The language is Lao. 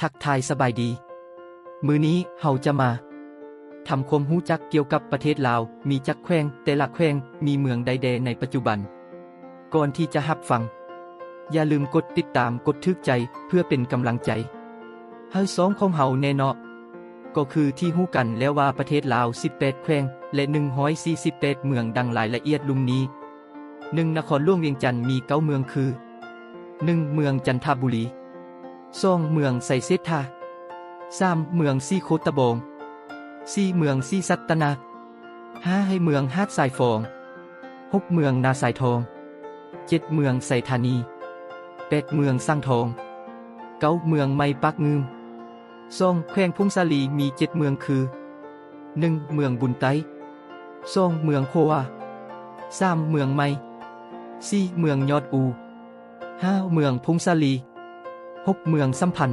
ທັກທາຍສະບາຍດີ. ມື້ນີ້ເຮົາຈະມາທຳຄວາມຮູ້ຈັກກ່ຽວກັບປະເທດລາວ, ມີຈັກແຂວງ, ແຕ່ລະແຂວງມີເມືອງໃດແດ່ໃນປັດຈຸບັນ. ກ່ອນທີ່ຈະຮັບຟັງ, ຢ່າລືມກົດຕິດຕາມ, ກົດຖືກໃຈ ເພື່ອເປັນກຳລັງໃຈໃຫ້ຊ່ອງຂອງເຮົາແດ່ເນາະ. ກໍຄືທີ່ຮູ້ກັນແລ້ວວ່າປະເທດລາວສິບແປດແຂວງ ແລະ ໜຶ່ງຮ້ອຍສີ່ສິບແປດເມືອງ ດັ່ງລາຍລະອຽດລຸ່ມນີ້. ໜຶ່ງ ນະຄອນຫຼວງວຽງຈັນມີເກົ້າເມືອງຄື ໜຶ່ງ ເມືອງຈັນທະບູລີ, ສອງ ເມືອງໄຊເສດຖາ, ສາມ ເມືອງສີໂຄດຕະບອງ, ສີ່ ເມືອງສີສັດຕະນາກ, ຫ້າ ໃຫ້ເມືອງຫາດຊາຍຟອງ, ຫົກ ເມືອງນາຊາຍທອງ, ເຈັດ ເມືອງໄຊທານີ, ແປດ ເມືອງສັງທອງ, ເກົ້າ ເມືອງໃໝ່ປາກງື່ມ. ສອງ ແຂວງຜົ້ງສາລີມີເຈັດເມືອງຄື ໜຶ່ງ ເມືອງບຸນໃຕ້, ສອງ ເມືອງຂົວວາ, ສາມ ເມືອງໃໝ່, ສີ່ ເມືອງຍອດອູ, ຫ້າ ເມືອງຜົ້ງສາລີ, ຫົກ ເມືອງສຳພັນ,